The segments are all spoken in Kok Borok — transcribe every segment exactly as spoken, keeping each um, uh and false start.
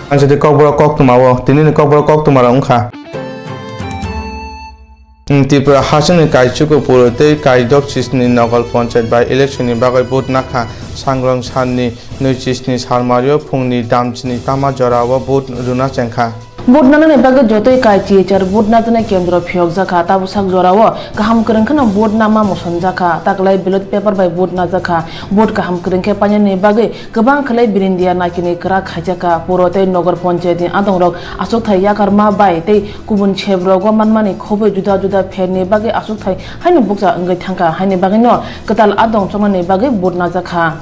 Ang sadi Kokborok koktwma o, tinini Kokborok koktwma rok wngkha. Tripura hasteni Kaichuku Puro tei Kaidok Chisni Nogal Panchayat by election ni bagwi vote nakha. Sangrong sanni nui chisni salmario phungni damchini tama jorao vote rwna chengkha. Vote nanani bagwi jotoi kai chichar vote najaknai kendro phiyokjakha. Tabuksak jorao kaham kwrwng kheno vote nama muchunjakha. Taklai ballot paper bai vote najakha. Vote kaham kwrwng khe painani bagwi kwbang khlai birindia naikini kwrak khaijakha. Puro tei Nogar Panchayat ni adongrok achukthai yakarma bai tei kubun sebrok o manmani khobwi juda juda pherni bagwi achukthai haino bukcha wngwi thangkha. Haini bagwino kwtal adong choknani bagwi vote najakha.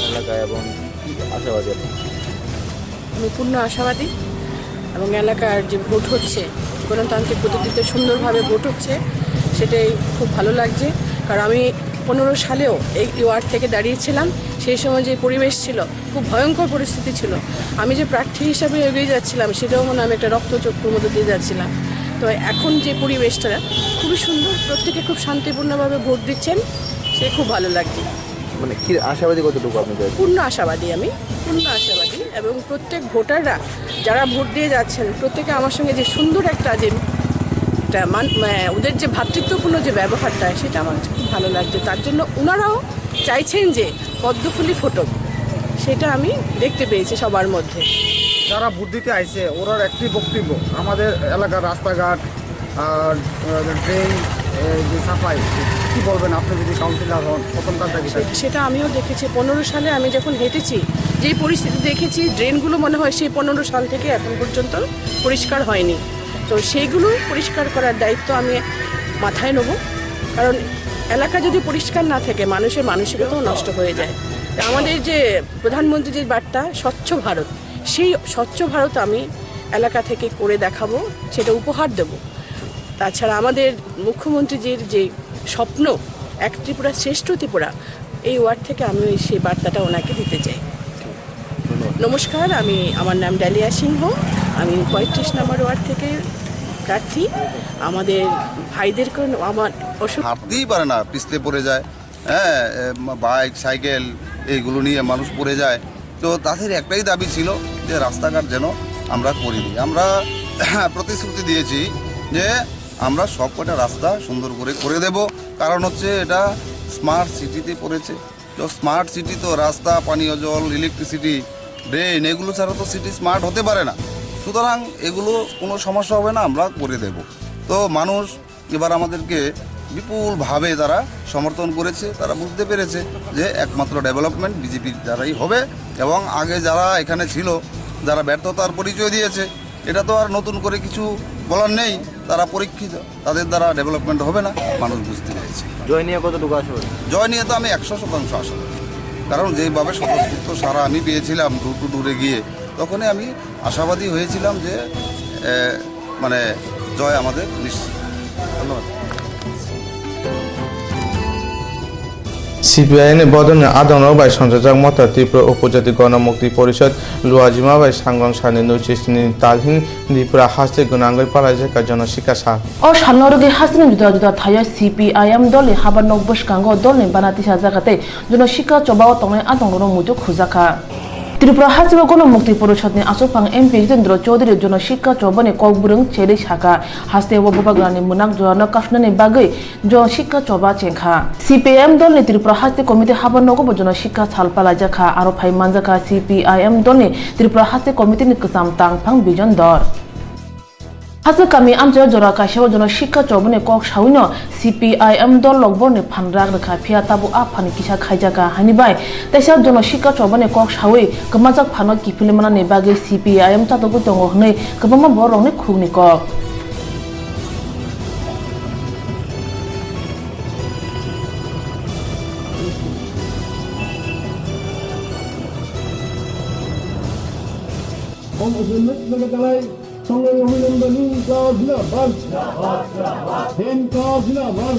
এলাকা এবং কি আশাবাদী আপনি? আমি পূর্ণ আশাবাদী এবং এলাকার যে ভোট হচ্ছে, গণতান্ত্রিক পদ্ধতিতে সুন্দরভাবে ভোট হচ্ছে, সেটাই খুব ভালো লাগছে। কারণ আমি পনেরো সালেও এই ওয়ার্ড থেকে দাঁড়িয়েছিলাম, সেই সময় যে পরিবেশ ছিল, খুব ভয়ঙ্কর পরিস্থিতি ছিল। আমি যে প্রার্থী হিসাবে এগিয়ে যাচ্ছিলাম, সেটাও মনে হয় আমি একটা রক্তচক্ষুর মধ্যে দিয়ে যাচ্ছিলাম। তো এখন যে পরিবেশটা খুবই সুন্দর, প্রত্যেকে খুব শান্তিপূর্ণভাবে ভোট দিচ্ছেন, সে খুব ভালো লাগছে। মানে কি আশাবাদী কতটুকু আপনি? পূর্ণ আশাবাদী আমি, পূর্ণ আশাবাদী। এবং প্রত্যেক ভোটাররা যারা ভোট দিয়ে যাচ্ছেন, প্রত্যেকে আমার সঙ্গে যে সুন্দর একটা যে একটা মান-, মানে ওদের যে ভ্রাতৃত্বপূর্ণ যে ব্যবহারটা, সেটা আমার কাছে খুব ভালো লাগছে। তার জন্য ওনারাও চাইছেন যে পদ্মফুলি ফোটক, সেটা আমি দেখতে পেয়েছি সবার মধ্যে। যারা ভোট দিতে আইছে, ওরার একটি বক্তব্য, আমাদের এলাকার রাস্তাঘাট আর, আহ, ড্রেন, এ, যে সাফাই, কি বলবেন আপনি যদি কাউন্সিলর হন, প্রথম কাজটা কি থাকবে? সে-, সেটা আমিও দেখেছি। পনেরো সালে আমি যখন হেঁটেছি, যে পরিস্থিতি দেখেছি, ড্রেনগুলো মনে হয় সেই পনেরো সাল থেকে এখন পর্যন্ত পরিষ্কার হয়নি। তো সেইগুলো পরিষ্কার করার দায়িত্ব আমি মাথায় নেব, কারণ এলাকা যদি পরিষ্কার না থাকে, মানুষের মানসিকতাও নষ্ট হয়ে যায়। তো আমাদের যে প্রধানমন্ত্রীজির বার্তা স্বচ্ছ ভারত, সেই স্বচ্ছ ভারত আমি এলাকা থেকে করে দেখাবো, সেটা উপহার দেব। তাছাড়া আমাদের মুখ্যমন্ত্রীজির যে স্বপ্ন, এক ত্রিপুরা শ্রেষ্ঠ ত্রিপুরা, এই ওয়ার্ড থেকে আমি সেই বার্তাটা ওনাকে দিতে চাই। নমস্কার, আমি, আমার নাম ডালিয়া সিংহ, আমি পঁয়ত্রিশ নম্বর ওয়ার্ড থেকে প্রার্থী। আমাদের ভাইদেরকে আমার অসু- হাঁটতেই পারে না, পিছলে পড়ে যায়। হ্যাঁ, এ, মা-, বাইক, সাইকেল এইগুলো নিয়ে মানুষ পড়ে যায়। তো তাদের একটাই দাবি ছিল যে রাস্তাঘাট যেন আমরা করি দিই। আমরা প্রতিশ্রুতি দিয়েছি যে আমরা সব কটা রাস্তা সুন্দর করে করে দেব। কারণ হচ্ছে এটা স্মার্ট সিটিতে পড়েছে। তো স্মার্ট সিটি তো রাস্তা, পানীয় জল, ইলেকট্রিসিটি, ড্রেন, এগুলো ছাড়া তো সিটি স্মার্ট হতে পারে না। সুতরাং এগুলো কোনো সমস্যা হবে না, আমরা করে দেব। তো মানুষ এবার আমাদেরকে বিপুলভাবে তারা সমর্থন করেছে, তারা বুঝতে পেরেছে যে একমাত্র ডেভেলপমেন্ট বিজেপির দ্বারাই হবে। এবং আগে যারা এখানে ছিল, যারা ব্যর্থতার পরিচয় দিয়েছে, এটা তো আর নতুন করে কিছু বলার নেই, তারা পরীক্ষিত, তাদের দ্বারা ডেভেলপমেন্ট হবে না, মানুষ বুঝতে পেরেছে। জয় নিয়ে কতটুকু আশাবাদী? জয় নিয়ে তো আমি একশো শতাংশ আশাবাদী, কারণ যেইভাবে স্বতঃস্ফূর্ত সাড়া আমি পেয়েছিলাম ডোর টু ডোরে গিয়ে, তখনই আমি আশাবাদী হয়েছিলাম যে, এ, মানে, জয় আমাদের নিশ্চিত। ধন্যবাদ। CPIM ni bodolni adongrok bai songchajak Motha Tripura Upojati Gono Mukti Porishod Luajima bai sangrong sani nui chisni talhing Tripura haste gwnangwi palaijak kha jono sikha sal. O salno rwgwi hasteni juda juda thaio CPIM dolni habar nok bwskango dolni bana tisa jaga tei jono sikha chobao tongnai adongrokno muitu khujakha. Tripura hasteo Gono Mukti Porishod ni achukphang M P Jitendra Chaudhary jono sikha chobani kokbwrwng cherwi sakha, hasteo bubagrani mwnak jorano kasnani bagwi jono sikha choba chengkha. CPIM dolni Tripura haste committee habar nogo bo jono sikha sal palaijakha, aro phai manjakha CPIM dolni Tripura haste committee ni kwcham tangphang Bijon Dor. Haste kami amchaio jora kaisao jono sikha chobani kok sawino CPIM dol lokborni phan rak rwkha, phiya tabuk a phan kisa khaijakha, haini bai teisa jono sikha chobani kok sawi kwmajak phano kiphilwi manani bagwi CPIM chatogwi tongo hwnwi kwbangma bororokni khukni kok. Songni Meghalaya's Songni Abhinandan, Inkar Zindabad! Inkar Zindabad!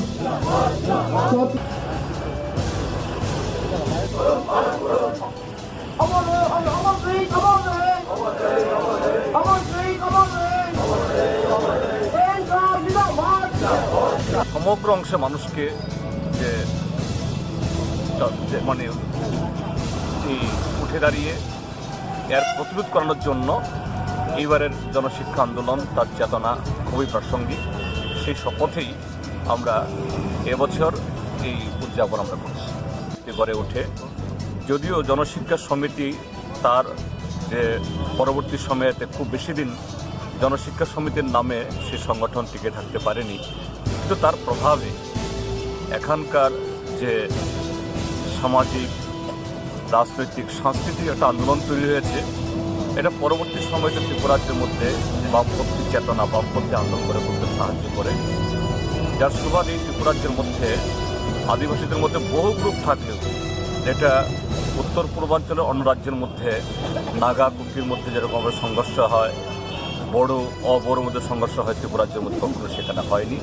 সমগ্র অংশে মানুষকে যে, যে মানে এই উঠে দাঁড়িয়ে এর প্রতিরোধ করানোর জন্য এইবারের জনশিক্ষা আন্দোলন, তার চেতনা খুবই প্রাসঙ্গিক। সেই শপথেই আমরা এবছর এই উদযাপন আমরা করছি। গড়ে ওঠে, যদিও জনশিক্ষা সমিতি তার যে পরবর্তী সময়তে খুব বেশি দিন জনশিক্ষা সমিতির নামে সে সংগঠন টিকে থাকতে পারেনি, কিন্তু তার প্রভাবে এখানকার যে সামাজিক, রাজনৈতিক, সাংস্কৃতিক একটা আন্দোলন তৈরি হয়েছে, এটা পরবর্তী সময়তে ত্রিপুরাজ্যের মধ্যে বামপন্থী চেতনা, বামপন্থী আন্দোলন গড়ে তুলতে সাহায্য করে। যার সুবাদে ত্রিপুরাজ্যের মধ্যে আদিবাসীদের মধ্যে বহু গ্রুপ থাকলেও, যেটা উত্তর পূর্বাঞ্চলের অন্য রাজ্যের মধ্যে নাগা কুকির মধ্যে যেরকমভাবে সংঘর্ষ হয়, বড়ো অবড়োর মধ্যে সংঘর্ষ হয়, ত্রিপুরাজ্যের মধ্যে কখনো সেখানে হয়নি।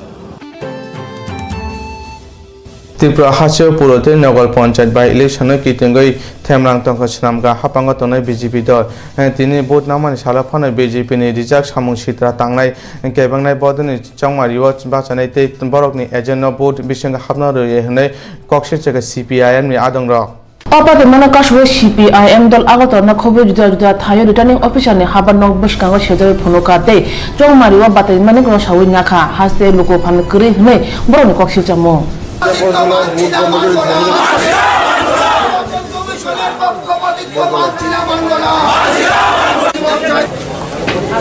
Tripura haste purotwi Nagar Panchayat by election no kitingwi themrang tongkha swnamkha haphango tongnai B J P dol. Eh, tini vote nangmani salo phano B J P ni rijak samung sitra tangnai kebengnai bodoni chongmari o bachanai tei borokni agent no vote bisingo hapna rwi hwnwi kok sirchakha C P I M ni adongrok. O bagwi mano kasugwi C P I M dol Agartala no khobwi juda juda thaio returning officer ni habar nok bwskango sejagwi phunukha tei chongmari o bataimani gwnang sawi nakha, haste luku phan kwrwi hwnwi borokni kok silchamo.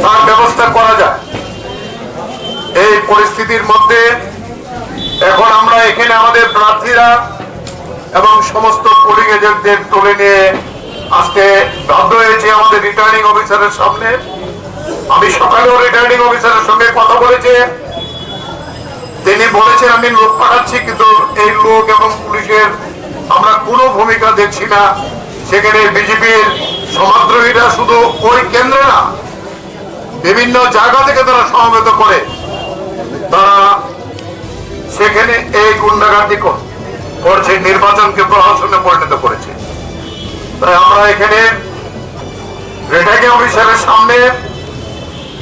তার ব্যবস্থা করা যায়। এই পরিস্থিতির মধ্যে এখন আমরা এখানে আমাদের প্রার্থীরা এবং সমস্ত পোলিং এজেন্টদের তুলে নিয়ে আসতে বাধ্য হয়েছি আমাদের রিটার্নিং অফিসারের সামনে। আমি সকালেও রিটার্নিং অফিসারের সঙ্গে কথা বলেছি, তিনি বলেছেন আমি লোক পাঠাচ্ছি, কিন্তু এই লোক এবং পুলিশের আমরা কোনো ভূমিকা দেখছি না। সেখানে বিজেপির সমাজদ্রোহীরা শুধু ওই কেন্দ্রে না, বিভিন্ন জায়গা থেকে তারা সমবেত করে তারা সেখানে এই গুন্ডাগার্দি কর-, করছে, নির্বাচনকে প্রহসনে পরিণত করেছে। তাই আমরা এখানে রিটার্নিং অফিসারের সামনে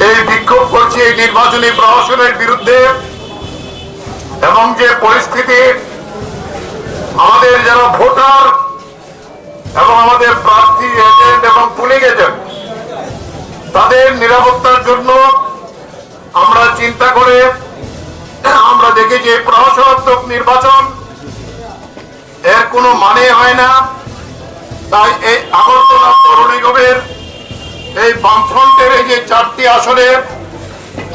এই বিক্ষোভ করছি এই নির্বাচনী প্রহসনের বিরুদ্ধে এবং যে পরিস্থিতি আমাদের যারা ভোটার এবং আমাদের প্রার্থী এজেন্ট এবং পোলিং এজেন্ট তাদের নিরাপত্তার জন্য আমরা চিন্তা করে আমরা দেখি যে প্রহসনাত্মক নির্বাচন এর কোনো মানে হয় না। তাই এই আগরতলা পৌর নিগমের এই বামফ্রন্টের এই যে চারটি আসনে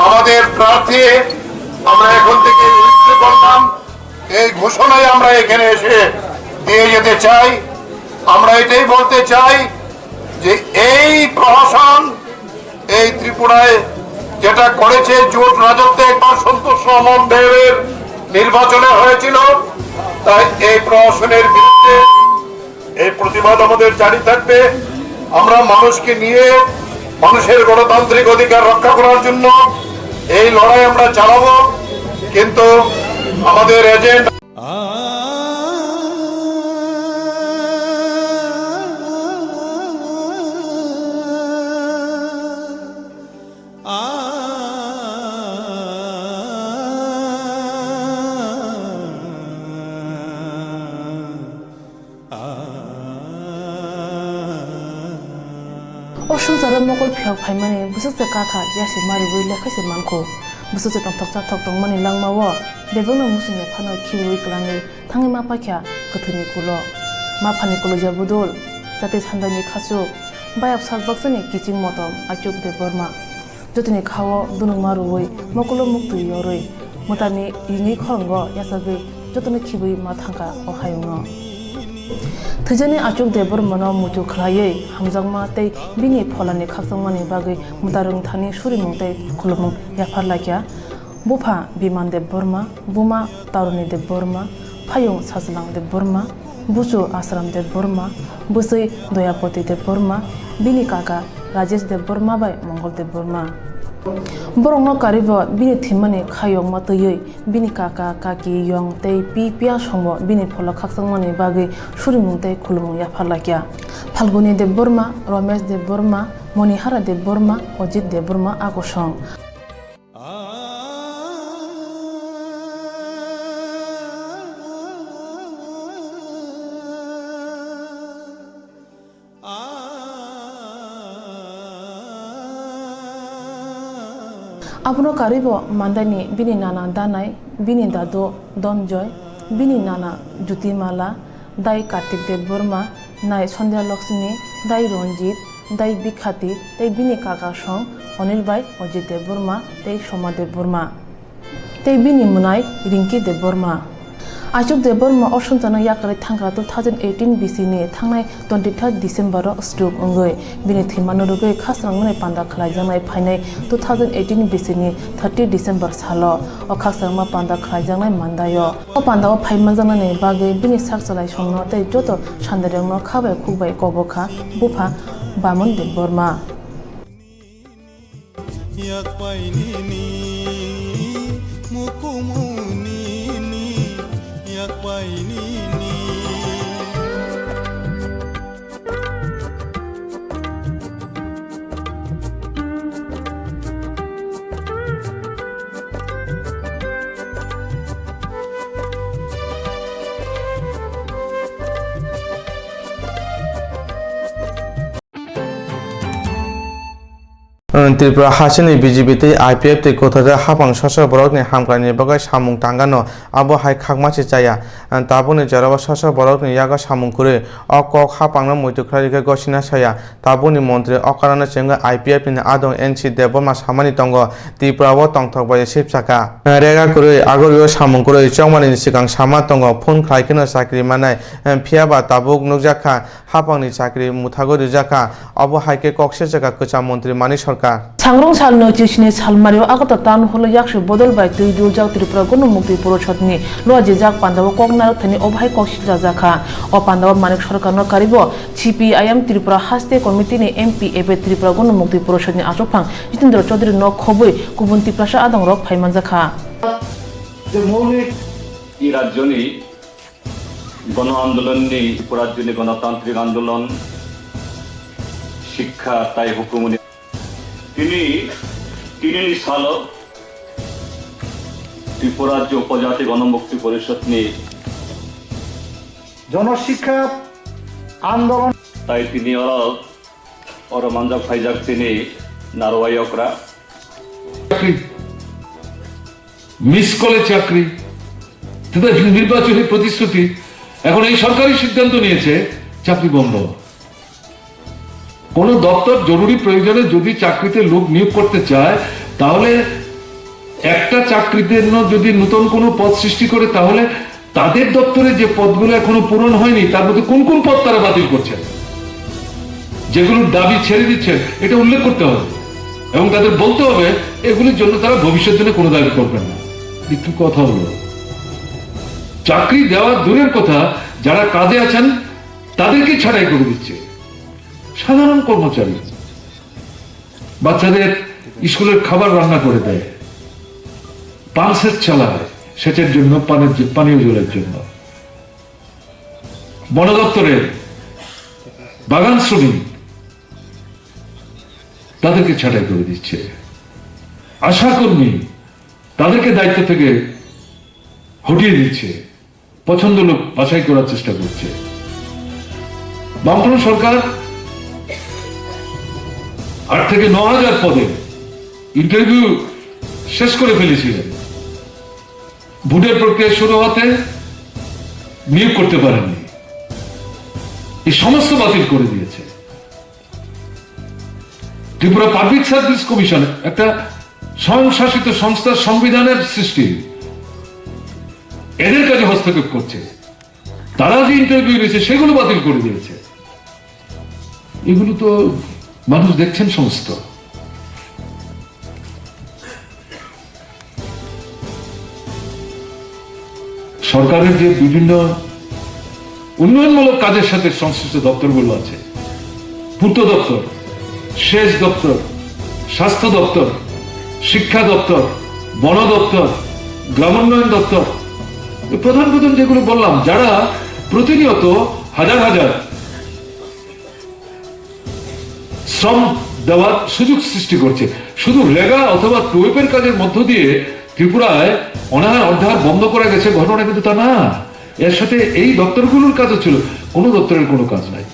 আমাদের প্রার্থী আমরা এখন থেকে উইথড্র করলাম। এই ঘোষণাই আমরা এখানে এসে দিয়ে যেতে চাই। আমরা এটাই বলতে চাই যে এই প্রহসন এই ত্রিপুরায় যেটা করেছে, জোট রাজত্বে একবার সন্তোষ রহমান দেবের নির্বাচনে হয়েছিল, তাই এই প্রহসনের বিরুদ্ধে এই প্রতিবাদ আমাদের জারি থাকবে। আমরা মানুষকে নিয়ে মানুষের গণতান্ত্রিক অধিকার রক্ষা করার জন্য এই লড়াই আমরা চালাবো, কিন্তু আমাদের agent O swngcharo mokol phiyok phaimani bwswk se kakha yasi mariwi lekha se mankho. Bwswk se tongthok chathok tongmani langmao bebakno muchungya phano khibiwi kwlangwi thangwi ma paikha kwthwini kulo. Ma phani kuloja budul, jati sandaini khachuk, bayap sak baksani kiching motom Achuk Debbarma. Jotoni khao dunungma rwui, mokolo muktwi yorwi, mwtani yungwi khoranggo yachagwi jotoni khibwi ma thangkha o hayungo. Thwijani Achuk Debbarmano muitu khlaiwi hamjakma tei bini pholani khakchangmani bagwi mwta rwngthani surimung tei khulumung yaphar laikha. Bupha Biman Debbarma, buma Taruni Debbarma, phayung Sajlang Debbarma, buchu Asram Debbarma, bwswi Doyapoti Debbarma, bini kaka Rajesh Debbarma bai Mongol Debbarma. Borokno karibo bini thwimani khayokma twiwi bini kaka, kaki, yong tei pi, piyasongbo bini pholok khakchangmani bagwi surimung tei khulumung yapharlakya. Phalguni Debbarma, Romesh Debbarma, Monihara Debbarma, Ojit Debbarma a kosong. Abono karwibo mandaini bini nana Danai, bini dadu Donjoy, bini nana Jyotimala, dai Kartik Debbarma, nai Sandhya Lakshmi, dai Ranjit, dai Bikhati, tei bini kaka song Anil bai Ajit Debbarma tei Soma Debbarma. Tei bini mwnai Rinki Debbarma. Ashok Debbarma o swngcharno yakarwi thangkha two thousand eighteen bisini thangnai twenty-third December o stroke wngwi. Bini thwimano rwgwi khasrangmani panda khlaijaknai phainai two thousand eighteen bisini thirty December salo. O khasrangma panda khlaijaknai mandaio. O pandao phaimanjaknani bagwi bini sak chwlaisongno tei joto sandairokno kha bai khuk bai kobokha bupha Bamun Debbarma. Yakpai nini, mukumu nini, yakpai nini. Tripura hasteni B J P tei I P F tei kwthajak hapang sasok borokni hamkraini bagwi samung tangano, abo hai khakma se chaya. Tabukni jorao sasok borokni yago samung kwrwi o kok hapangno muitu khlai rikha gosina saya. Tabukni montri okarano chengwi I P F ni adong N C Debbarma samani tongo, Tripura o tongthok bai sip saka. Rega kwrwi, agorio samung kwrwi chongmani swkang sama tongo, phone khlai kheno chakri manai, phiyaba tabuk nukjak kha. Hapangni chakri muthagwi rijak kha, obo hai khe kok sechakha kwcham montri Manik Sarkar. Sangrong sal nwi chisni salmario Agartala Town Hall o yaksi bodol bai twi duljak Tripura Ganamukti Porishad ni luajijak pandao kok narwkthani obo hai kok sichajak kha. O pandao Manik Sarkarno karibo C P I M Tripura Haste Committee ni M P eba Tripura Ganamukti Porishad ni achukphang Jitendra Chaudhary no khobwi kubun Tiprasa adongrok phaimanjak kha. যে মৌলিক এই রাজ্যনি গণ আন্দোলননি, রাজ্যনি গণতান্ত্রিক আন্দোলন, শিক্ষা, তাই হুকুমনি। তিনি, তিনিনি সালো ত্রিপুরা রাজ্য উপজাতি গণমুক্তি পরিষদনি জনশিক্ষা আন্দোলন। তাই তিনি অরো, অরো মানজা ফাইজাক তিনি নারওয়াই অকরা। চাকরি, মিস কলে চাকরি, তাদের নির্বাচনী প্রতিশ্রুতি। এখন এই সরকারই সিদ্ধান্ত নিয়েছে চাকরি বন্ধ। কোনো দপ্তর জরুরি প্রয়োজনে যদি চাকরিতে লোক নিয়োগ করতে চায়, তাহলে একটা চাকরিতে ন-, যদি নতুন কোনো পদ সৃষ্টি করে, তাহলে তাদের দপ্তরে যে পদগুলো এখনো পূরণ হয়নি, তার মধ্যে কোন কোন পদ তারা বাতিল করছেন, যেগুলোর দাবি ছেড়ে দিচ্ছেন, এটা উল্লেখ করতে হবে এবং তাদের বলতে হবে এগুলির জন্য তারা ভবিষ্যৎ দিনে কোনো দাবি করবেন না। একটু কথা হলো, চাকরি দেওয়া দূরের কথা, যারা কাজে আছেন তাদেরকে ছাঁটাই করে দিচ্ছে। সাধারণ কর্মচারী, বাচ্চাদের স্কুলের খাবার রান্না করে দেয়, পাম্প সেট চালায় সেচের জন্য, পানের জ-, পানীয় জলের জন্য, বন দপ্তরের বাগান শ্রমিক, তাদেরকে ছাঁটাই করে দিচ্ছে। আশা কর্মী, তাদেরকে দায়িত্ব থেকে হটিয়ে দিচ্ছে। পছন্দ লোক বাছাই করার চেষ্টা করছে। বামফ্রন্ট সরকার আট থেকে ন হাজার পদে ইন্টারভিউ শেষ করে ফেলেছিলেন। ভোটের প্রক্রিয়া শুরু হতে নিয়োগ করতে পারেননি। এই সমস্ত বাতিল করে দিয়েছে। ত্রিপুরা পাবলিক সার্ভিস কমিশন একটা স্বয়ংশাসিত সংস্থা, সংবিধানের সৃষ্টি, এদের কাজে হস্তক্ষেপ করছে। তারা যে ইন্টারভিউ নিয়েছে সেগুলো বাতিল করে দিয়েছে। এগুলো তো মানুষ দেখছেন সমস্ত। সরকারের যে বিভিন্ন উন্নয়নমূলক কাজের সাথে সংশ্লিষ্ট দপ্তরগুলো আছে, পূর্ত দপ্তর, সেচ দপ্তর, স্বাস্থ্য দপ্তর, শিক্ষা দপ্তর, বন দপ্তর, গ্রামোন্নয়ন দপ্তর, এই প্রধান প্রধান যেগুলো বললাম, যারা প্রতিনিয়ত হাজার হাজার শ্রম দেওয়ার সুযোগ সৃষ্টি করছে। শুধু রেগা অথবা টুয়েপের কাজের মধ্য দিয়ে ত্রিপুরায় অনাহার অর্ধাহার বন্ধ করা গেছে, ঘটনা কিন্তু তা না। এর সাথে এই দপ্তরগুলোর কাজও ছিল, কোনো দপ্তরের কোনো কাজ নাই।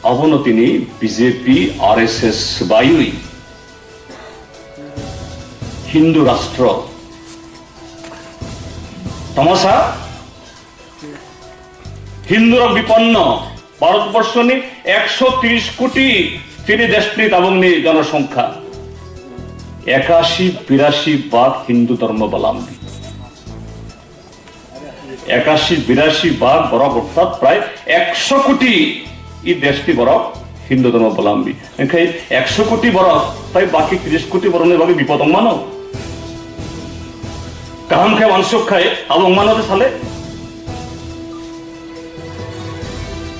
Abono tini B J P, R S S bai Hindu rastro. Tamasa Hindu rok bipanno, Bharatborsho ni ekso tris koti chini desh ni tabuk ni jonosongkha. Ekashi birashi bhag Hindu dhormo balambi. Ekashi birashi bhag borok, orthat prai ekso koti i desh ni borok Hindu dhormo balambi. Engkhe ekso koti borok, tai baki tris koti borok ni bagwi bipod wng mano. Kaham khe wansuk khai abo wng mano de sale.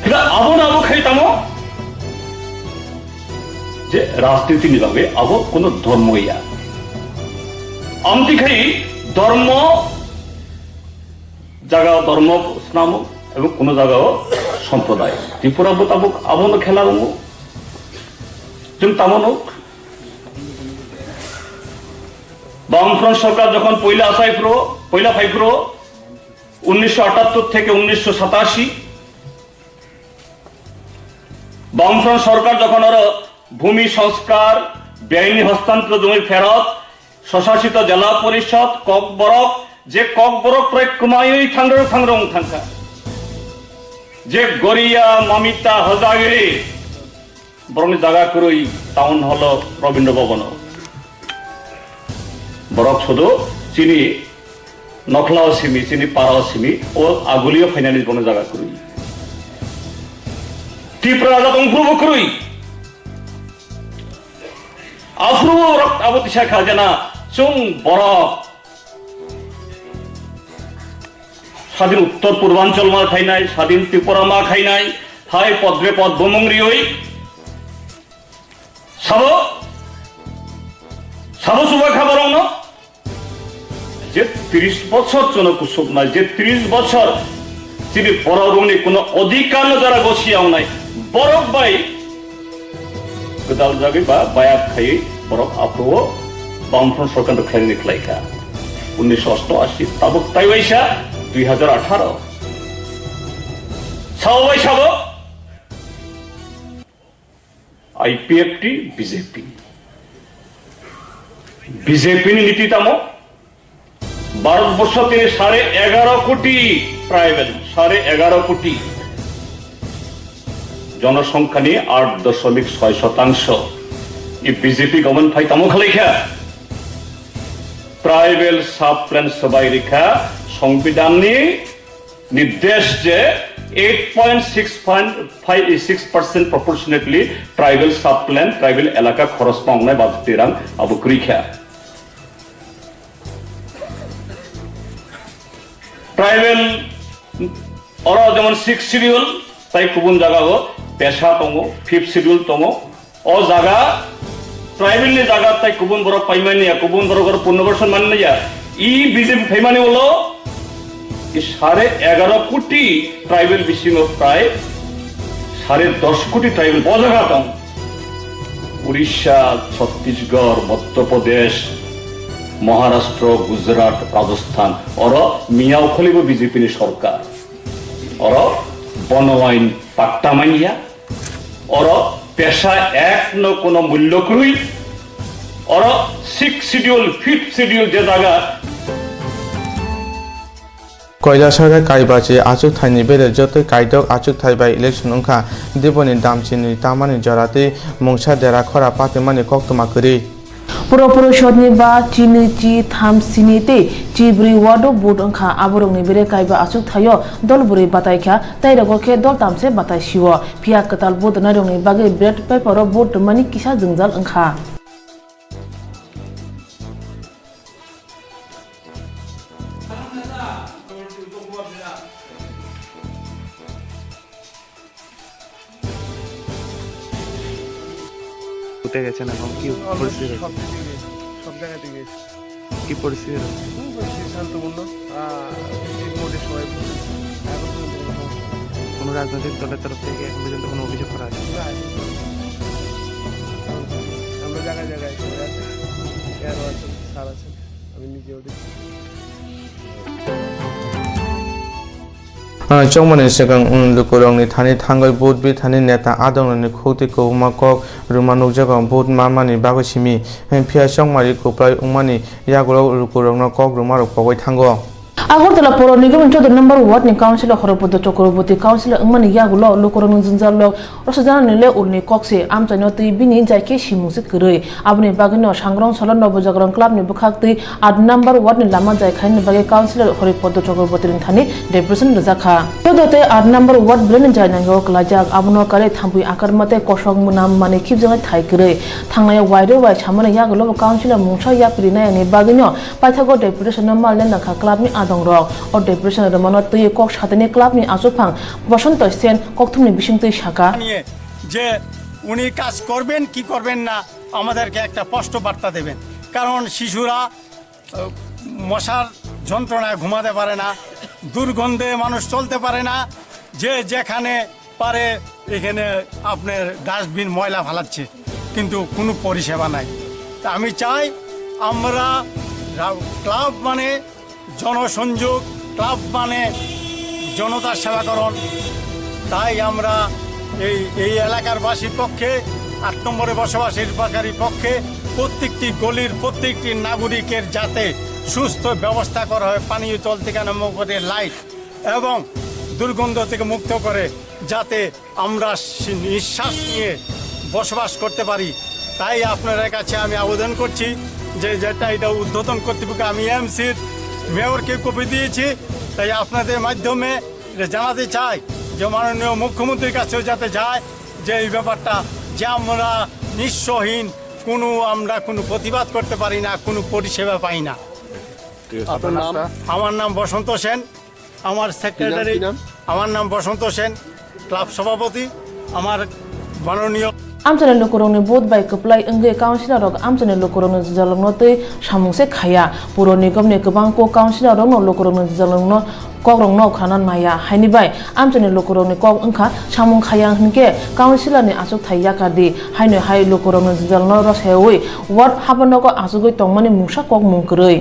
Kila abo na abo khai tamo je rajniti ni bagwi abo kono dhormo ya. Amti khai dhormo jaga dhormo snamo ebong kono jaga o somproday. Tripura bo tabuk abono khela rongo. Chwng tamo nuk. Bamfront sorkar jokhon poila asai phro, poila phai phro, unnisho atattor theke unnisho satashi, Bamfront sorkar jokhon aro bhumi sanskar, beaini hostantor jomi pherot, swsasito jela porishod, Kokborok, je Kokborok prai kwmaiwi thangrwng thangrwng thangkha. Je Goria, Mamita, Hojagiri, borokni jaga kwrwi town hall o Rabindra Bhavan o. Borok sudu chini nokhlao simi, chini parao simi, o agulio phainani borokni jaga kwrwi. Tripura raja tongphuru bo kwrwi. Aphuru borok abo tisa kha jena chwng borok Sadin Uttor Purbanchal ma khainai, Sadin Tripura ma khainai, hai podre pod bumung rioi. Sabo, sabo suba kha borokno. Je tris bochor chono kusubnai, je tris bochor chini borok rokni kuno odhikar no jara gosi yawnai. Borok bai Gwdal jagwi ba bayat khaiwi borok aphuru o Bamfront sorkar no khlainani khlaikha. Unnisho osto ashi, tabuk taiwaisa dui hajar atharo. Sao bai sabo I P F T, B J P. B J P ni niti tamo? Bharatborsho tini sare egaro koti tribal, sare egaro koti. Jonosongkhani aat doshomik soi shotangso. I B J P government phai tamo khalaikha. Tribal sub plan swbai rikha, Songbidanni nirdesh je eight point six point five six percent proportionately tribal sub plan, tribal elaka khoros ma wngnai budget rang abo kwrwi kha. Tribal oro jemon sixth schedule tai kubun jaga o pesa tongo, fifth schedule tongo. O jaga tribal ni jaga tai kubun borok paimani ya, kubun borok oro punno borson manni ya. I B J P phaimani ulo i sare egaro koti tribal bisingo prai sare dos koti tribal bo jaga tong. Urisha, Chhattisgarh, Madhya Pradesh, Maharashtra, Gujarat, Rajasthan, oro miyao kholibo B J P ni sorkar. Oro bono wain patta manya. Oro pesa ek no kono mullo kwrwi. Oro sixth schedule, fifth schedule je jaga. Koilasora Kaibachi achukthai ni bere jotoi kaidok achukthai bai election wngkha. Diboni damchini tamani jora tei mungsa dera khora patimani koktwma kwrwi. Puro puro sotni ba chini chi tham sini tei chi bwrwi wado vote wngkha. Aborokni bere kaiba achukthaio dol bwrwi bataikha, tei rogo khe dol tamse batai sio. Phiya kwtal vote rwnairokni bagwi ballot paper-o vote rwmani kisa jwngjal wngkha. কোথায় গেছেন এখন? কি পরিস্থিতি রয়েছে? সব দিকে গেছে, সব জায়গাতে গেছে। কি পরিস্থিতি রয়েছে? হুম, পরিস্থিতি শান্তপূর্ণ। আহ, ঠিক মতো সবাই বুঝে। এখন কোনো ধরনের সমস্যা নেই। কোনো রাজনৈতিক দলের তরফ থেকে এখন পর্যন্ত কোনো অভিযোগ করা হয়নি? না, এখন পর্যন্ত। আমরা জায়গায় জায়গায় সবাই আছি। এআরও আছেন, স্যার আছেন, আমি নিজেও দেখি। Ah, chongmani swkang, um, lukurokni thani thangwi vote bithani neta adongrokni khukti kwbangma kok rwma nukjago vote manmani bagwi simi. Phiya chongmari kwplai wngmani yagulo lukurokno kok rwmarok pogwi thango. Agartala Puro Nigam ni chaudo number ward ni councillor Horopodo Chakraborty councillor wngmani yagulo lukurokni jwngjallok rwchapjaknani le ulni kok se, amchaino twi bini jai khe simung se kwrwi. Aboni bagwino Sangrong Solo Nobo Jagrong Club ni bwkhak twi aat number ward ni lama jai khainani bagwi councillor Horipodo Chakraborty ni thani deputation rwjak kha. Joto tei aat number ward belai ni jai nangyo kwlaijak, abono karwi thampui akarma tei kosok mwnam manwi khibjaknai thai kwrwi. Thangnai wairwi wai samani yagulo bo councillor mungsa yapri nai ani bagwino paithago deputation no mal le nangkha club ni adongrok. O deputation rwmano twiwi kok satini club ni achukphang Bosonto Sen kokthumni bisingtwi saka. নিয়ে যে উনি কাজ করবেন কি করবেন না, আমাদেরকে একটা স্পষ্ট বার্তা দেবেন। কারণ শিশুরা, আহ, মশার যন্ত্রণায় ঘুমাতে পারে না, দুর্গন্ধে মানুষ চলতে পারে না, যে যেখানে পারে এখানে আপনার ডাস্টবিন ময়লা ফালাচ্ছে, কিন্তু কোনো পরিষেবা নাই। তা আমি চাই আমরা রা-, ক্লাব মানে জনসংযোগ, ক্লাব মানে জনতার সেবাকরণ। তাই আমরা এই, এই এলাকার বাসীর পক্ষে, আট নম্বরে বসবাসকারীর পক্ষে প্রত্যেকটি গলির প্রত্যেকটি নাগরিকের যাতে সুস্থ ব্যবস্থা করা হয়, পানীয় জল থেকে আরম্ভ করে লাইট এবং দুর্গন্ধ থেকে মুক্ত করে যাতে আমরা সি-, নিঃশ্বাস নিয়ে বসবাস করতে পারি। তাই আপনাদের কাছে আমি আবেদন করছি যে যেটা এটা ঊর্ধ্বতন কর্তৃপক্ষ, আমি এমসির মেয়রকে কপি দিয়েছি, তাই আপনাদের মাধ্যমে এটা জানাতে চাই যে মাননীয় মুখ্যমন্ত্রীর কাছেও যাতে যায় যে এই ব্যাপারটা যে আমরা নিঃস্বহীন, কোনো আমরা কোনো প্রতিবাদ করতে পারি না, কোনো পরিষেবা পাই না। ঠিক আছে, আপনার আপনার নাম? নামটা? আমার নাম বসন্ত সেন। আমার কি নাম, সেক্রেটারি, কি নাম? আমার নাম বসন্ত সেন, ক্লাব সভাপতি, আমার মাননীয়। Amchaini lukurokni vote bai kwplai wngwi councillor rok amchaini lukurokni jwngjalrokno twi samung se khaiya. Puro nigomni kwbang kok councillor rokno lukurokni jwngjalrokno kokrokno khwnana naiya. Haini bai amchaini lukurokni kok wngkha samung khaiya hinkhe councillor ni achukthai yakar di. Haino hai lukurokni jwngjalrokno rwsaiwi ward habanogo achugwi tongmani mungsa kokmung kwrwi.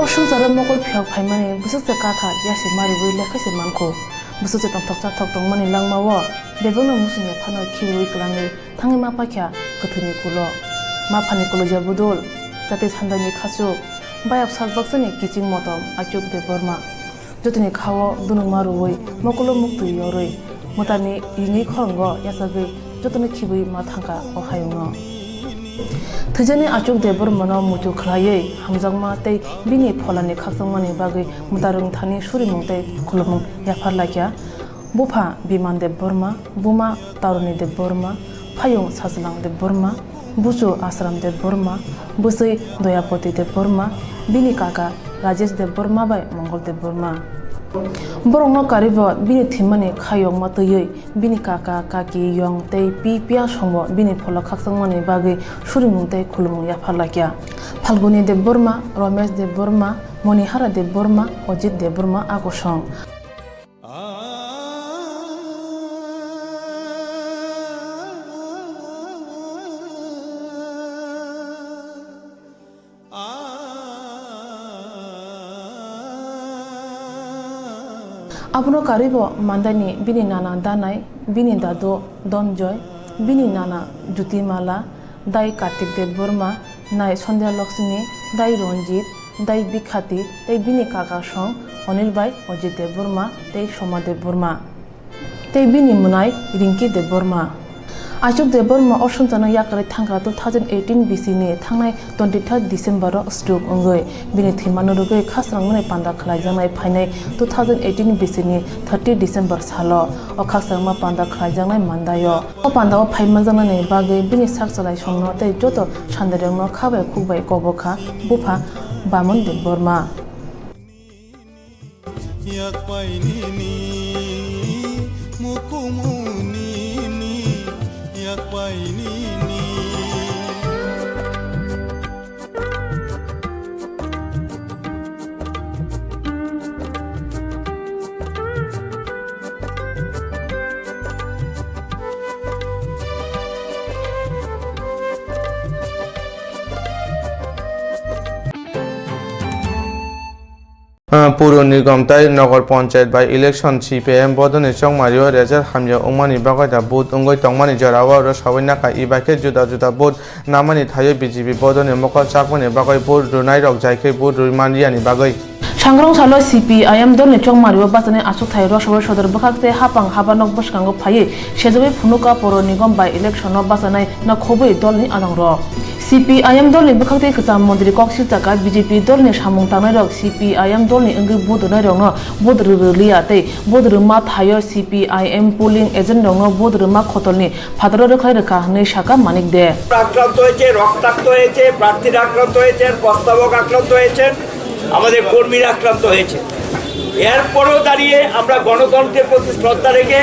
O swngcharo mokol phiyok phaimani bwswk se kakha yasi mariwi lekha se mankho. Bwswk se tongthok chathok tongmani langmao bebakno muchungya phano khibiwi kwlangwi thangwi ma paikha kwthwini kulo. Ma phani kuloja budul, jati sandaini khachuk, bayap sak baksani kiching motom Achuk Debbarma. Jotoni khao dunukma rwui, mokulo muktwi yorwi, mwtani ringwi khoranggo yachagwi jotoni khibwi ma thangkha o hayungno. Thwijani Achuk Debbarmano muitu khwlaiwi hamjakma tei bini pholani khakchangmani bagwi mwtarwng thani surimung tei khulumung yaphar laikha. Bupha Biman Debbarma, buma Taruni Debbarma, phayung Sajlang Debbarma, buchu Asram Debbarma, bwswi Doyapoti Debbarma, bini kaka Rajesh Debbarma bai Mongol Debbarma. Borokno karibo bini thwimani khayokma twiwi bini kaka, kaki, yong tei pi piyasongbo bini phola khakchangmani bagwi surimung tei khulumung yaphar laikha. Phalguni Debbarma, Romesh Debbarma, Monihara Debbarma, Ojit Debbarma a kosong. Abono karwibo mandaini bini nana Danai, bini dadu Donjoy, bini nana Jyotimala, dai Kartik Debbarma, nai Sandhya Lakshmi, dai Ranjit, dai Bikhati, tei bini kaka song Onil bai Ojit Debbarma tei Soma Debbarma, tei bini mwnai Rinki Debbarma. Ashok Debbarma Osonjano yakarwi thangkra two thousand eighteen B C ni thangnai twenty-third December o stroke wngwi bini thwimano rwgwi khasrangmani panda khlaijaknai phainai two thousand eighteen B C ni thirty December salo o khasrangma panda khlaijaknai mandaio. O pandao phaimanjaknani bagwi bini sak chwlaisongno tei joto sandairokno kha bai khuk bai kobok kha bupha Bamon Debbarma. Yakpai nini, mukumu nini, yakpai nini. Ah, Puro Nigom tei Nogor Panchayat bai election C P I M bodolni chongmario result hamya wngmani bagwi da vote wngwi tongmani jorao rwsawi nakha, eba khe juda juda vote namani thaio B J P bodolni mokol chakmani bagwi vote rwnairok jai khe vote rwi man riyani bagwi. Sangrong salo C P I M dolni chongmario bachanai achukthai rwsawi sodor bwkhak tei hapang habanok bwskango phaiwi sejagwi phunuka Puro Nigom bai election-o bachanai na khobwi dolni alongrok. C P I M dolni bwkhaktwi kwcham montri kok sijak kha, B J P dolni samung tangnairok C P I M dolni wngwi vote rwnairokno vote rwrwliya tei vote rwma thaio C P I M polling agent rokno vote rwma khotolni phataro rwkhlai rwkha hwnwi sakha Manik De. আক্রান্ত হয়েছে, রক্তাক্ত হয়েছে, প্রার্থীরা আক্রান্ত হয়েছেন, প্রস্তাবক আক্রান্ত হয়েছেন, আমাদের কর্মীরা আক্রান্ত হয়েছে। এরপরেও দাঁড়িয়ে আমরা গণতন্ত্রের প্রতি শ্রদ্ধা রেখে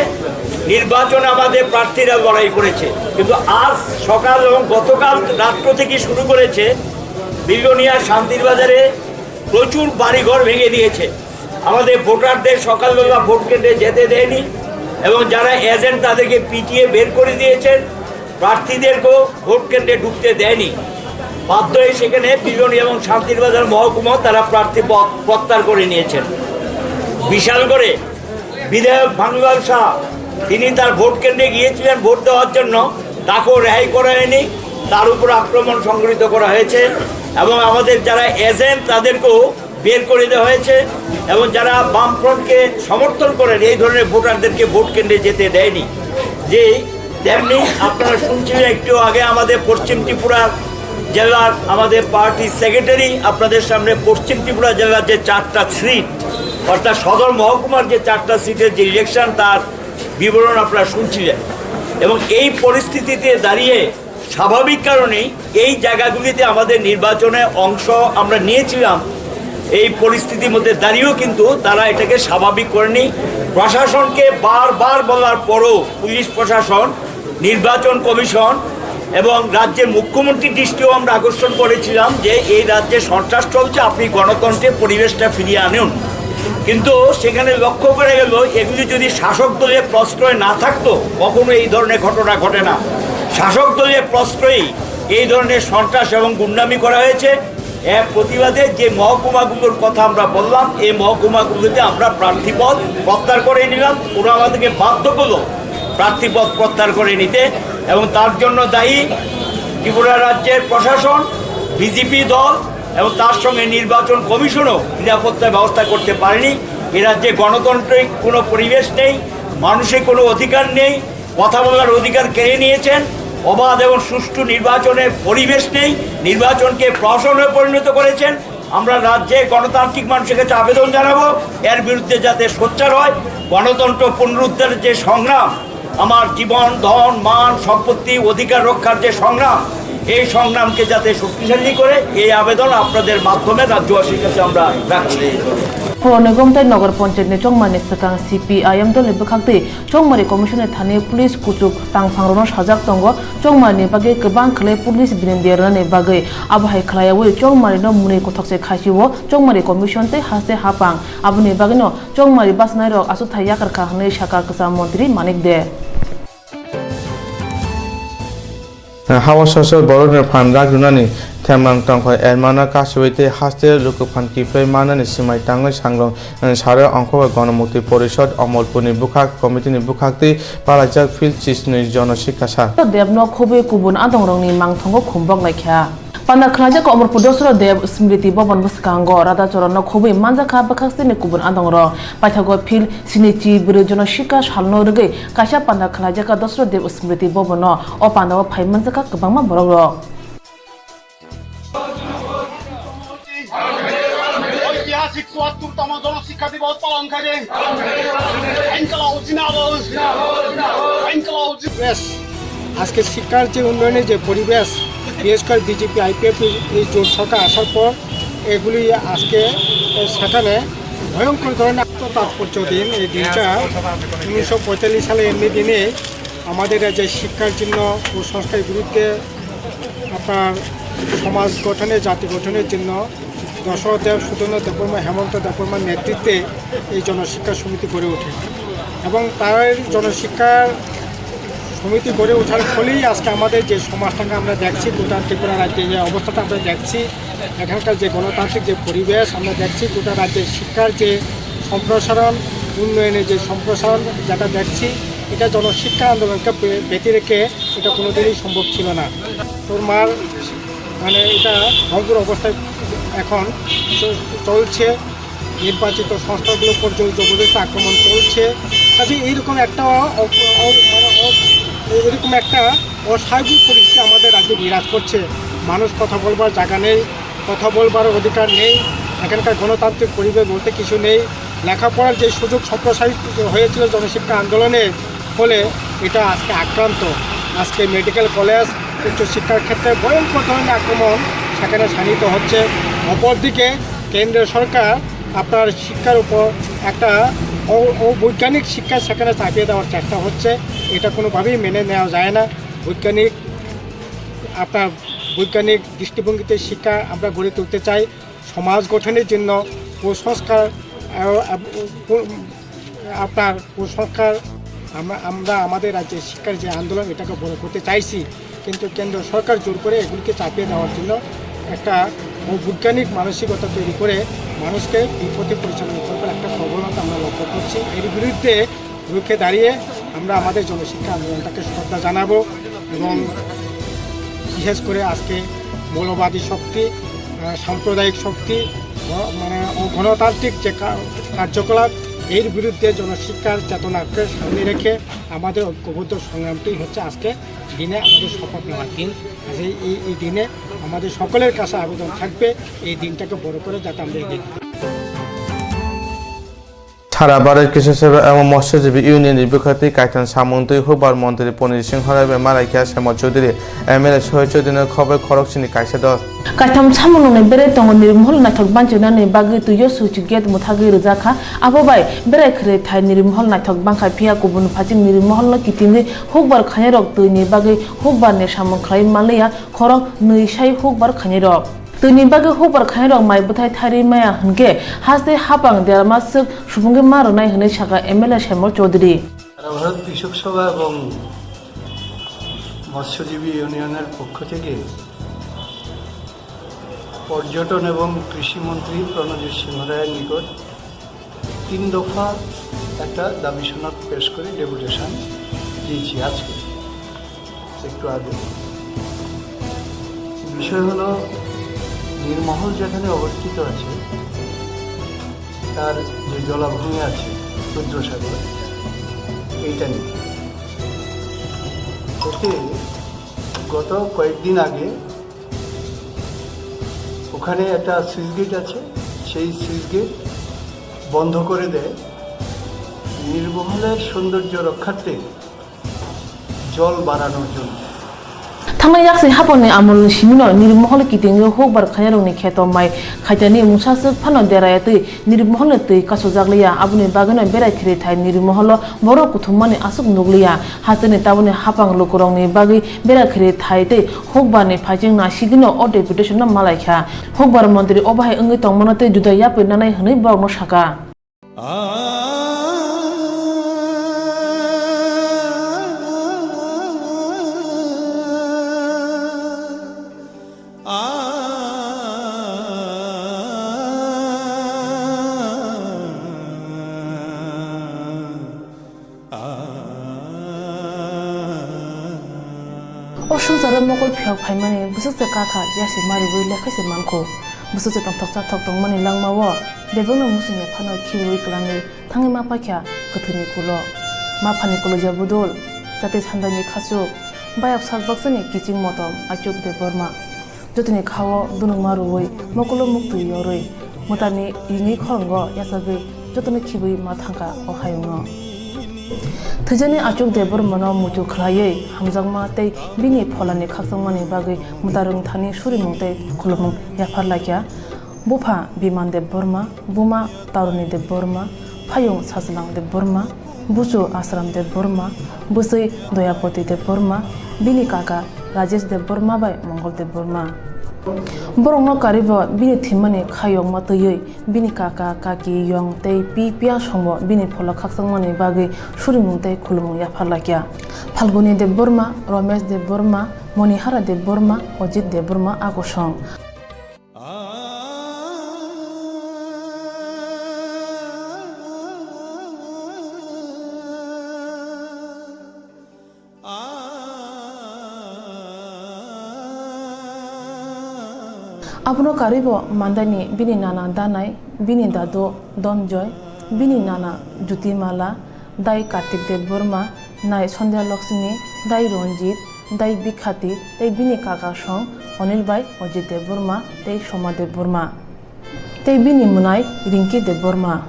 নির্বাচনে আমাদের প্রার্থীরা লড়াই করেছে। কিন্তু আজ সকাল এবং গতকাল রাত্র থেকে শুরু করেছে বিলোনিয়া শান্তির বাজারে প্রচুর বাড়িঘর ভেঙে দিয়েছে। আমাদের ভোটারদের সকালবেলা ভোট কেন্দ্রে যেতে দেয়নি এবং যারা এজেন্ট তাদেরকে পিটিয়ে বের করে দিয়েছেন, প্রার্থীদেরকেও ভোট কেন্দ্রে ঢুকতে দেয়নি। বাধ্য হয়ে সেখানে বিলোনিয়া এবং শান্তির বাজার মহকুমাও তারা প্রার্থী পদ প্রত্যাহার করে নিয়েছেন। বিশালগড়ে বিধায়ক ভানুলাল শাহ, তিনি তার ভোট কেন্দ্রে গিয়েছিলেন ভোট দেওয়ার জন্য, তাকেও রেহাই করা হয়নি, তার উপর আক্রমণ সংঘটিত করা হয়েছে এবং আমাদের যারা এজেন্ট তাদেরকেও বের করে দেওয়া হয়েছে এবং যারা বামফ্রন্টকে সমর্থন করেন এই ধরনের ভোটারদেরকে ভোট কেন্দ্রে যেতে দেয়নি। যে তেমনি আপনারা শুনছিলেন একটু আগে আমাদের পশ্চিম ত্রিপুরা জেলার আমাদের পার্টি সেক্রেটারি আপনাদের সামনে পশ্চিম ত্রিপুরা জেলার যে চারটা সিট অর্থাৎ সদর মহকুমার যে চারটা সিটের যে ইলেকশন তার বিবরণ আপনারা শুনছিলেন এবং এই পরিস্থিতিতে দাঁড়িয়ে স্বাভাবিক কারণেই এই জায়গাগুলিতে আমাদের নির্বাচনে অংশ আমরা নিয়েছিলাম। এই পরিস্থিতির মধ্যে দাঁড়িয়েও কিন্তু তারা এটাকে স্বাভাবিক করেনি। প্রশাসনকে বারবার বলার পরও পুলিশ প্রশাসন, নির্বাচন কমিশন এবং রাজ্যের মুখ্যমন্ত্রীর দৃষ্টিও আমরা আকর্ষণ করেছিলাম যে এই রাজ্যে সন্ত্রাস চলছে, আপনি গণতন্ত্রের পরিবেশটা ফিরিয়ে আনুন। কিন্তু সেখানে লক্ষ্য করা গেল, এগুলি যদি শাসক দলের প্রশ্রয় না থাকতো, কখনো এই ধরনের ঘটনা ঘটে না। শাসক দলের প্রশ্রয়েই এই ধরনের সন্ত্রাস এবং গুন্ডামি করা হয়েছে। এর প্রতিবাদে যে মহকুমাগুলোর কথা আমরা বললাম, এই মহকুমাগুলোতে আমরা প্রার্থীপদ প্রত্যাহার করে নিলাম। ওরা আমাদেরকে বাধ্য করলো প্রার্থীপদ প্রত্যাহার করে নিতে এবং তার জন্য দায়ী ত্রিপুরা রাজ্যের প্রশাসন, বিজেপি দল এবং তার সঙ্গে নির্বাচন কমিশনও নিরাপত্তা ব্যবস্থা করতে পারেনি। এ রাজ্যে গণতান্ত্রিক কোনো পরিবেশ নেই, মানুষের কোনো অধিকার নেই, কথা বলার অধিকার কেড়ে নিয়েছেন, অবাধ এবং সুষ্ঠু নির্বাচনের পরিবেশ নেই, নির্বাচনকে প্রহসনে পরিণত করেছেন। আমরা রাজ্যে গণতান্ত্রিক মানুষের কাছে আবেদন জানাবো, এর বিরুদ্ধে যাতে সোচ্চার হয়, গণতন্ত্র পুনরুদ্ধারের যে সংগ্রাম, আমার জীবন, ধন, মান, সম্পত্তি, অধিকার রক্ষার যে সংগ্রাম, এই সংগ্রামকে যাতে শক্তিশালী করে, এই আবেদন আপনাদের মাধ্যমে রাজ্যবাসীর কাছে আমরা রাখছি। Puro Nigom tei Nogor Panchayat ni chongmani swkang C P I M dolni bwkhaktwi Chongmari Commission ni thani police kuchuk tangphangrokno sajak tongo, chongmari ni bagwi kwbang khlai police bini derani bagwi. Abo hai khlaiyawi chongmari no mwnwi kothok se khaisio chongmari commission tei haste hapang. Aboni bagwino chongmari bachanairok achukthai yakarkha hwnwi sakha kwcham montri Manik De. Hawa sasor borokni phan rak rwnani Themang tongkha ermana kachiwi tei haste lukuphan kiphilwi manani swmai tangwi sangrong, eh, saro ongkhorwi Ganamukti Porishad Omorpurni bwkhak committee ni bwkhak tei palaijak field chisnwi jono sikha sa. Debno khobwi kubun adongrokni mangthogo khumbok laikha. Panda khwlaijak Omorpur Dosro Dev Smriti Bhavan bwskango Radhacharanno khobwi manjakha bwkhak sini kubun adongrok. Paithago field sini chi bwrwi jono sikha salno rwgwi kaisa panda khwlaijak Dosro Dev Smriti Bhavanno. O pandao phai manjakha kwbangma borokrok. ঐতিহাসিক চুয়াত্তরতম জনশিক্ষা দিবস পালনকারী ইনকলাব জিন্দাবাদ, ইনকলাব জিন্দাবাদ। পরিবেশ, আজকে শিক্ষার যে উন্নয়নের যে পরিবেশ, বিশেষ করে বিজেপি আইপিএফ এই জোট সরকার আসার পর এগুলি আজকে সেখানে ভয়ঙ্কর ধরনের আত্ম তাৎপর্য দিন। এই দিনটা উনিশশো পঁয়তাল্লিশ সালে এমনি দিনে আমাদের রাজ্যের শিক্ষার জন্য কুসংস্কার বিরুদ্ধে আপনার সমাজ গঠনে, জাতি গঠনের জন্য দশরথ দেব, সুধন্দ্র দেববর্মা, হেমন্ত দেববর্মার নেতৃত্বে এই জনশিক্ষা সমিতি গড়ে ওঠে এবং তার জনশিক্ষার সমিতি গড়ে ওঠার ফলেই আজকে আমাদের যে সমাজটাকে আমরা দেখছি, গোটা ত্রিপুরা রাজ্যে যে অবস্থাটা আমরা দেখছি, এখানকার যে গণতান্ত্রিক যে পরিবেশ আমরা দেখছি, গোটা রাজ্যের শিক্ষার যে সম্প্রসারণ, উন্নয়নের যে সম্প্রসারণ যেটা দেখছি, এটা জনশিক্ষা আন্দোলনকে বে-, ব্যতি রেখে এটা কোনোদিনই সম্ভব ছিল না। তোর মার মানে এটা ভঙ্গুর অবস্থায় এখন চ-, চলছে। নির্বাচিত সংস্থাগুলোর উপর জোর জবরদস্তি আক্রমণ চলছে। কাজে এইরকম একটা অ-, অ-, মানে অ-, এরকম একটা অস্বাভাবিক পরিস্থিতি আমাদের রাজ্যে বিরাজ করছে। মানুষ কথা বলবার জায়গা নেই, কথা বলবার অধিকার নেই, এখানকার গণতান্ত্রিক পরিবেশ বলতে কিছু নেই। লেখাপড়ার যে সুযোগ সম্প্রসারিত হয়েছিল জনশিক্ষা আন্দোলনে, ফলে এটা আজকে আক্রান্ত। আজকে মেডিকেল কলেজ, উচ্চশিক্ষার ক্ষেত্রে ভয়ঙ্কর ধরনের আক্রমণ সেখানে শানিত হচ্ছে। অপরদিকে কেন্দ্র সরকার আপনার শিক্ষার উপর একটা অ-, অবৈজ্ঞানিক শিক্ষা সেখানে চাপিয়ে দেওয়ার চেষ্টা হচ্ছে। এটা কোনোভাবেই মেনে নেওয়া যায় না। বৈজ্ঞানিক, আপনার বৈজ্ঞানিক দৃষ্টিভঙ্গিতে শিক্ষা আমরা গড়ে তুলতে চাই। সমাজ গঠনের জন্য কুসংস্কার, আহ, আহ, কু-, আপনার কুসংস্কার আমরা, আমরা আমাদের রাজ্যে শিক্ষার যে আন্দোলন, এটাকে বড় করতে চাইছি, কিন্তু কেন্দ্র সরকার জোর করে এগুলিকে চাপিয়ে দেওয়ার জন্য একটা অবৈজ্ঞানিক মানসিকতা তৈরি করে মানুষকে বিপথে পরিচালনা করবার একটা প্রবণতা আমরা লক্ষ্য করছি। এর বিরুদ্ধে রুখে দাঁড়িয়ে আমরা আমাদের জনশিক্ষা আন্দোলনটাকে শ্রদ্ধা জানাবো এবং বিশেষ করে আজকে মৌলবাদী শক্তি, আহ, সাম্প্রদায়িক শক্তি, গ-, মানে ও গণতান্ত্রিক যে কা-, কার্যকলাপ, এর বিরুদ্ধে জনশিক্ষার চেতনাকে সামনে রেখে আমাদের ঐক্যবদ্ধ সংগ্রামটাই হচ্ছে আজকে দিনে আমাদের শপথ নেওয়ার দিন। আজ এই, এই, এই দিনে আমাদের সকলের কাছে আবেদন থাকবে এই দিনটাকে বড় করে যাতে আমরা এগিয়ে দিতে পারি। Sara Bharat Krishak Sevak ebong Motsyojibi Union ni bwkhak tei kaitham samung twi hukbar montri Ponish Singh Rai bai malaikha Shyamol Chaudhary, M L A Sohit Chaudhary no khobai khoroksini kaisa dol. Kaitham samung nungni bere tongo Nirmohol naithok banchinani bagwi twio switch gate mwthagwi rwjakha. Abo bai berai khwrwi thai Nirmohol naithok bangkha, phiya kubun phaising Nirmohol no kitingwi hukbar khainairok twini bagwi hukbar ni samung khlai manliya, khorok nwi sai hukbar khainairok. Twini bagwi hukbar khainairok mai bwthai thairwi maya hwnkhe haste hapang derma swk supungwi ma rwnai hwnwi sakha M L A Shyamol Chaudhary. সারা ভারত কৃষক সভা এবং মৎস্যজীবী ইউনিয়নের পক্ষ থেকে পর্যটন এবং কৃষি মন্ত্রী প্রণজিৎ সিংহ রায়ের নিকট তিন দফা একটা দাবি সনদ পেশ করে ডেপুটেশন দিয়েছি আজকে, একটু আগে। বিষয় হলো, নীরমহল যেখানে অবস্থিত আছে, তার যে জলাভূমি আছে, ক্ষুদ্র সাগর, এইটা নিয়ে। ওতে গত কয়েকদিন আগে ওখানে একটা স্লুইস গেট আছে, সেই স্লুইস গেট বন্ধ করে দেয় নীরমহলের সৌন্দর্য রক্ষার্থে জল বাড়ানোর জন্য। Thangnai yaksi hapangni amolni simino Nirmohol kitingwi hukbar khainairokni kheto mai khaitani mungsaswk phano deraya twi Nirmoholni twi kasujak liya. Aboni bagwino berai khiri thai Nirmoholo borok kuthumani aswk nuk liya. Hasteni tabukni hapang lukurokni bagwi berai khiri thai tei hukbarni phaising nasigwino o deputation no malaikha. Hukbar montri obo hai wngwi tongmano tei juda yapri nanai hwnwi borokno sakha. Swngcharo mokol phiyok phaimani bwswk se kakha yasi mariwi lekha se mankho. Bwswk se tongthok chathok tongmani langmao bebakno muchungya phano khibiwi kwlangwi thangwi ma paikha kwthwini kulo. Ma phani koloja budol, jati sandaini khachuk, bayap sak baksani kiching motom Achuk Debbarma. Jotoni khao dunukma rwui mokolo muktwi yorwi mwtani ringwi khorokngo yachagwi jotono khibui ma thangkha o hayungo. Thwijani Achuk Debbarmano muitu khlaiwi hamjakma tei bini pholani khakchangmani bagwi mwta rwngthani surimung tei khulumung yaphar laikha. Bupha Biman Debbarma, buma Taruni Debbarma, phayung Sajlang Debbarma, buchu Asram Debbarma, bwswi Doyapoti Debbarma, bini kaka Rajesh Debbarma bai Mongol Debbarma. Borokno karibo bini thwimani khayokma twiwi bini kaka, kaki, yong tei pi piyasongbo bini phola khakchangmani bagwi surimung tei khulumung yaphar laikha. Phalguni Debbarma, Romesh Debbarma, Monihara Debbarma, Ojit Debbarma a kosong. Abono karwibo Mandaini bini nana Danai, bini dadu Donjoy, bini nana Jyotimala, dai Kartik Debbarma, nai Sandhya Lakshmi, dai Ranjit, dai Bikhati, tei bini kaka song Anil bai Ajit Debbarma tei Soma Debbarma, tei bini mwnai Rinki Debbarma.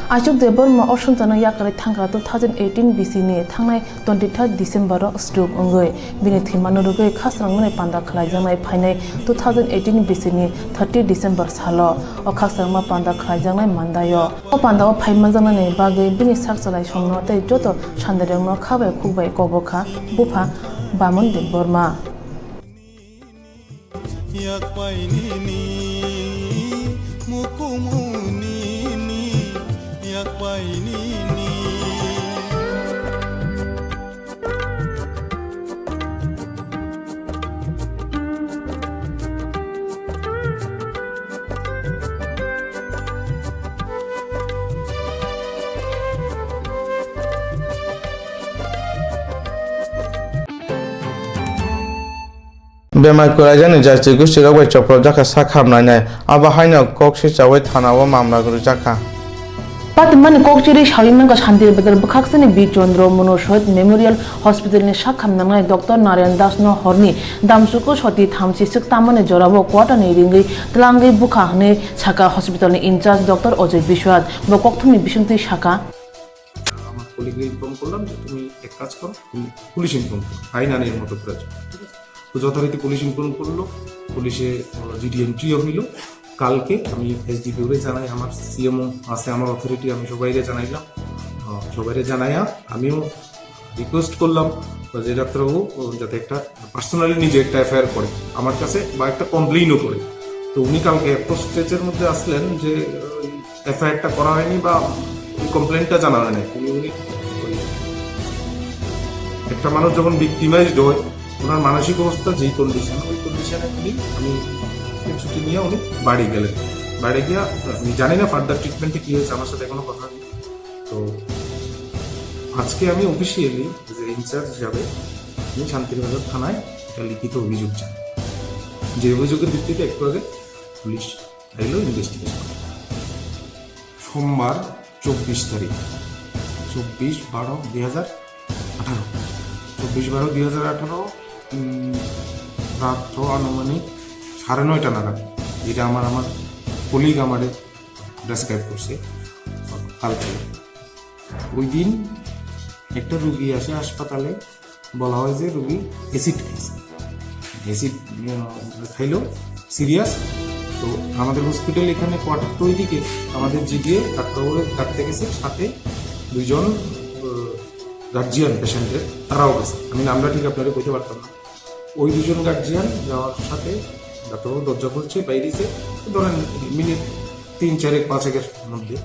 Achuk Debbarma o swngcharno yakarwi thangkha two thousand eighteen B C ni thangnai twenty-third December o stroke wngwi bini thwimano rwgwi khasrangmani panda khlaijaknai phainai two thousand eighteen B C ni thirty December salo. O khakchangma panda khlaijaknai mandaio. O pandao phaimanjaknani bagwi bini sak chwlaisongno tei joto sandairokno kha bai khuk bai kobok kha bupha Bamun Debbarma. Yakpai nini, mukumu nini, yakpai nini. Bemar kwlaijani jati gosti rok bai chopropjak kha sak hamnai nai, abo haino kok sichaui thana o mamla rwjak kha. Patimani kok chirwi sawi mankha Shanti Bazar bwkhaksani Bir Chandra Manoj Shahid Memorial Hospital ni sak hamnangnai Doctor Narayan Das no horni damsuku soti thamchi swk tamani jorao quarter ni ringwi twlangwi bwkha hwnwi sakha hospital ni in charge Doctor Ajay Biswas. Bo kokthumni bisingtwi sakha. আমার কলিগরে ইনফর্ম করলাম যে তুমি এক কাজ করো, তুমি police inform করো, আইন আইনের মতো প্রয়োজন। তো যথারীতি পুলিশ ইনফর্ম করলো, পুলিশে জিডি এন্ট্রিও হইলো। কালকে আমি এসডিপিওরে জানাই, আমার সিএমও আছে, আমার অথরিটি, আমি সবাইরে জানাইলাম, আহ, সবাইরে জানাইয়া আমিও রিকোয়েস্ট করলাম যে ডাক্তারবাবু, ও যাতে একটা পার্সোনালি নিজে একটা এফআইআর করে আমার কাছে বা একটা কমপ্লেইনও করে। তো উনি কালকে এত স্ট্রেচের মধ্যে আসলেন যে এফআইআরটা করা হয়নি বা ওই কমপ্লেইনটা জানা হয়নি। উনি উনি ওই একটা মানুষ যখন ভিক্টিমাইজড হয়, ওনার মানসিক অবস্থা যেই কন্ডিশন, ওই কন্ডিশনে উনি আমি ছুটি নিয়ে উনি বাড়ি গেলেন। বাড়ি গিয়া আমি জানি না ফার্দার ট্রিটমেন্টে কী হয়েছে, আমার সাথে এখনো কথা হয়নি। তো আজকে আমি অফিসিয়ালি যে ইনচার্জ হিসাবে আমি শান্তিরবাজার থানায় একটা লিখিত অভিযোগ জানাই, যে অভিযোগের ভিত্তিতে একটু আগে পুলিশ এলো ইনভেস্টিগেশন। সোমবার চব্বিশ তারিখ, চব্বিশ বারো দুই হাজার আঠারো, চব্বিশ বারো দুই হাজার আঠারো, উম, রাত তো আনুমানিক সাড়ে নয়টা নাগাদ, যেটা আমার আমার কলিগ আমারে ডেসক্রাইব করছে কালকে। ওই দিন একটা রুগী আসে হাসপাতালে, বলা হয় যে রুগী অ্যাসিড খাইছে, অ্যাসিড, উম, খাইলো, সিরিয়াস। তো আমাদের হসপিটাল এখানে কোয়ার্টার তো ওইদিকে, আমাদের জিডিএ ডাক্তারবাবু ডাকতে গেছে, সাথে দুইজন, উম, গার্জিয়ান পেশেন্টের, তারাও গেছে। আমি নামটা ঠিক আপনারে কইতে পারতাম না। ওই দুজন গার্জিয়ান যাওয়ার সাথে ডাক্তারবাবু দরজা খুলছে, বাইরে যে ধরেন মিনিট তিন, চার, এক, পাঁচ, একের মধ্যে।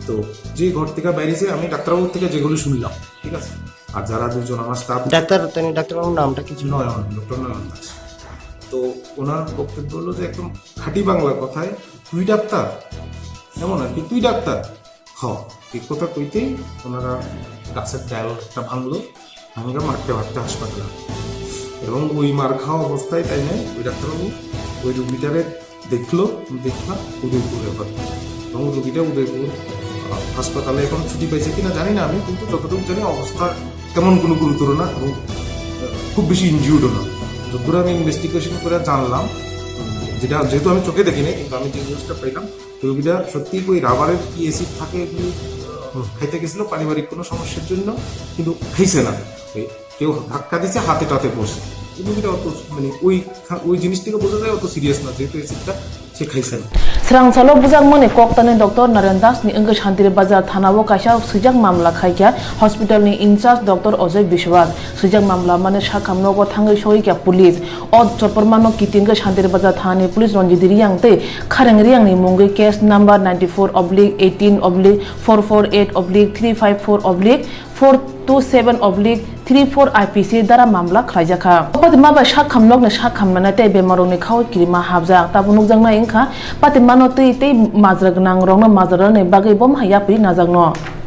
তো যে ঘর থেকে বাইরে যে আমি ডাক্তারবাবুর থেকে যেগুলো শুনলাম, ঠিক আছে? আর যারা দুজন আমার স্টাফ ডাক্তার, তিনি ডাক্তারবাবুর নামটা কি ছিল? নয়ন, ডক্টর নয়ন দাস। তো ওনার বক্তব্য হলো যে একদম খাঁটি বাংলা কথায়, "তুই ডাক্তার?" এমন আর কি, "তুই ডাক্তার?" "হ।" এই কথা কইতেই ওনারা গাছের ডাল একটা ভাঙলো, ভাঙে মারতে মারতে হাসপাতালে আনলো। এবং ওই মার খাওয়া অবস্থায় তাই নাই ওই ডাক্তারবাবু ওই রুগীটারে দেখলো, দেখা উদয়পুর রেফার। এবং রুগীটা উদয়পুর আহ, হাসপাতালে এখন ছুটি পাইছে কিনা জানি না আমি, কিন্তু যতটুকু জানি অবস্থা তেমন কোনো গুরুতর না এবং আহ, খুব বেশি ইনজিউর্ডও না। যতদূর আমি ইনভেস্টিগেশন করে জানলাম, যেটা যেহেতু আমি চোখে দেখি নাই, কিন্তু আমি যে নিউজটা পাইলাম, রুগীটা সত্যি ওই রাবারের কি অ্যাসিড থাকে এগুলি আহ, খাইতে গেছিল পারিবারিক কোনো সমস্যার জন্য, কিন্তু খাইছে না। ওই কেউ ধাক্কা দিছে, হাতে টাতে পড়ছে। এই রুগীটা অত মানে ওই খা- ওই জিনিস থেকে বোঝা যায় অত সিরিয়াস না, যেহেতু অ্যাসিডটা সে খাইছে না। Srangsalo bujakmani koktani Doctor Naren Das ni wngwi Santiri Bazar thana o kaisa swijak mamla khaikha hospital ni incharge Doctor Ojoi Biswas. Swijak mamla mani sakham nogo thangwi sogwi kha police. O chorporma no kitingwi Santiri Bazar thana ni police Ranjit Riyang tei Khareng Riyang ni mungwi case number ninety four oblique eighteen oblique four four eight oblique three five four oblique four two seven oblique three four I P C dara mamla khlaijakha. Patima bai sakham nokni sakham nana tei bemarokni khao kirima hapjak. Tabuk nukjaknai wngkha patimano twi tei majra gwnangrokno majra rwnani bagwi bo yapri najakno.